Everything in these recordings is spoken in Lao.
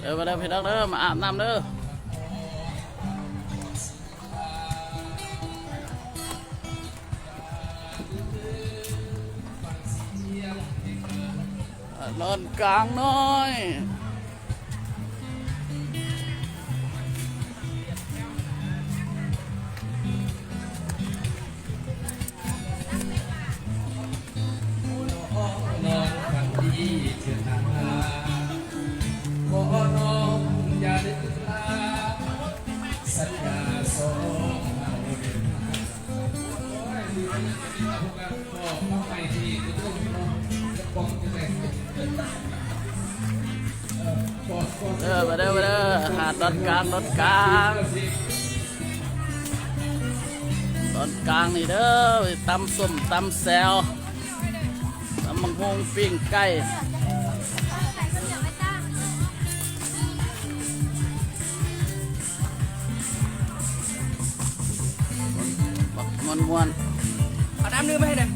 ເດີ ມາເດີພີ່ນ້ອງເດີ ມາອາບນ້ຳເດີ ດອນກາງນ້ອຍ. ເດີ ມາເດີ ມາເດີ ຫາດດອນກາງ ດອນກາງ ດອນກາງນີ້ເດີ ຕຳສົ້ມ ຕຳແຈ່ວ ຕຳບັກຫຸ່ງ ປີ້ງໄກ່ ມ່ວນໆ ເອົານ້ຳດື່ມມາໃຫ້ແດ່.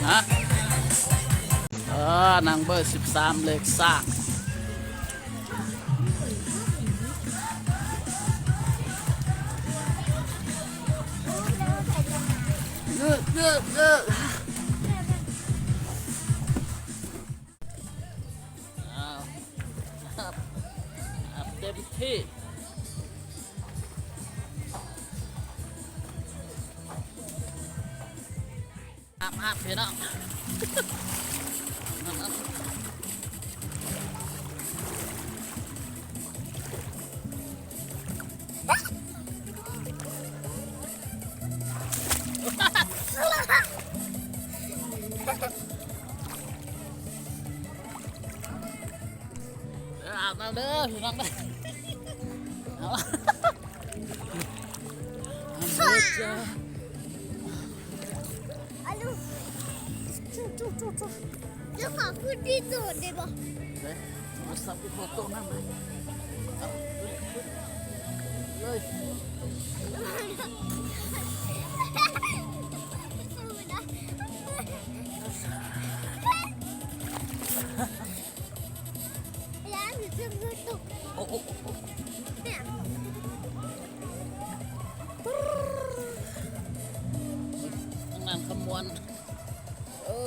ຮະ ເອີ ນັ່ງເບີສິບສາມ ເລກສາມ. ເງີກ ເງີກ ເງີກ ອ້າວ ອາບເຕັມທີ່. ອາບ ອາບ ພີ່ນ້ອງ ເອີ ອາບນ້ຳເດີ ພີ່ນ້ອງເດີ ເອົາ ອາບນ້ຳເດີຈ້າ. ອາລູ ຈຸໆໆ ດຽວຂໍຂຶ້ນທີ່ໂຕໄດ້ບໍ່? ເດ້ ໂທລະສັບໄປໂຕນັ້ນເລີຍ ເລີຍ. ໂອ້ ໂອ້ ໂອ້ ໂອ້ ທາງນັ້ນຂະມວນ ເອີ.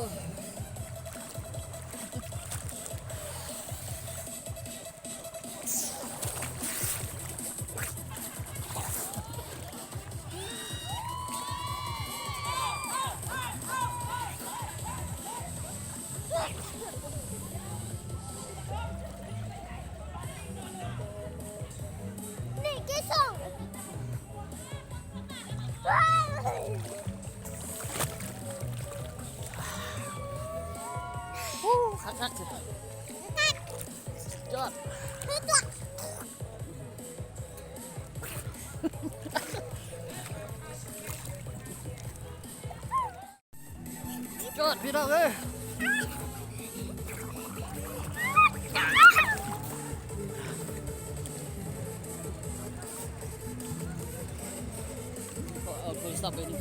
ຄັກໆ ສຸດຍອດ ຍອດ ພີ່ນ້ອງເອີຍ ເອົາໂທລະສັບໄປນີ້.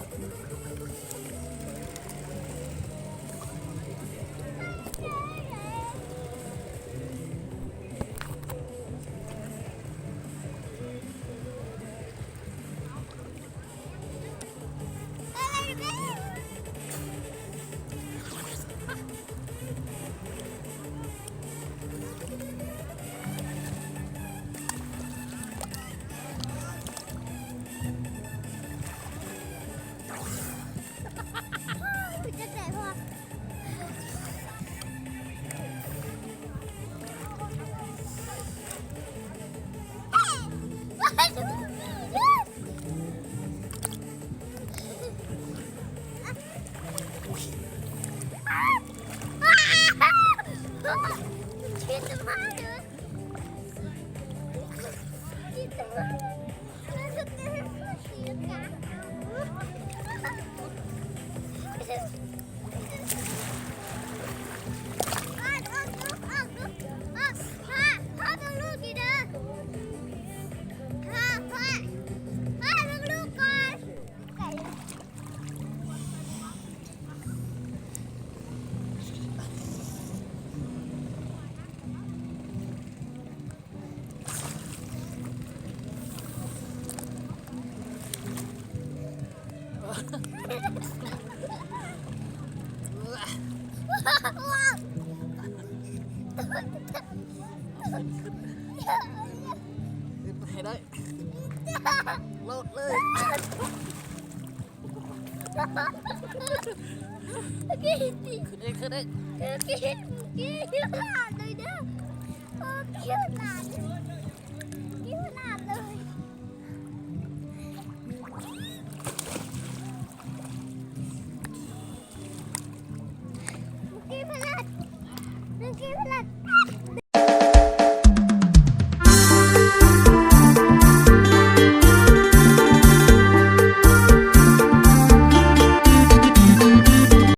ພໍ່ ພໍ່ ພໍ່ເບິ່ງລູກກ່ອນ. ຂຶ້ນໃຫ້ໄດ້ ໂລດເລີຍ ກິນ ຂຶ້ນເອງ ຂຶ້ນເອງ ກິນ ກິນ ກິນຂະໜາດເລີຍເດີ ໂອ້ ກິນຂະໜາດເລີຍ ກິນຂະໜາດເລີຍ. ມັນກິນພະລັດ ມັນກິນພະລັດ.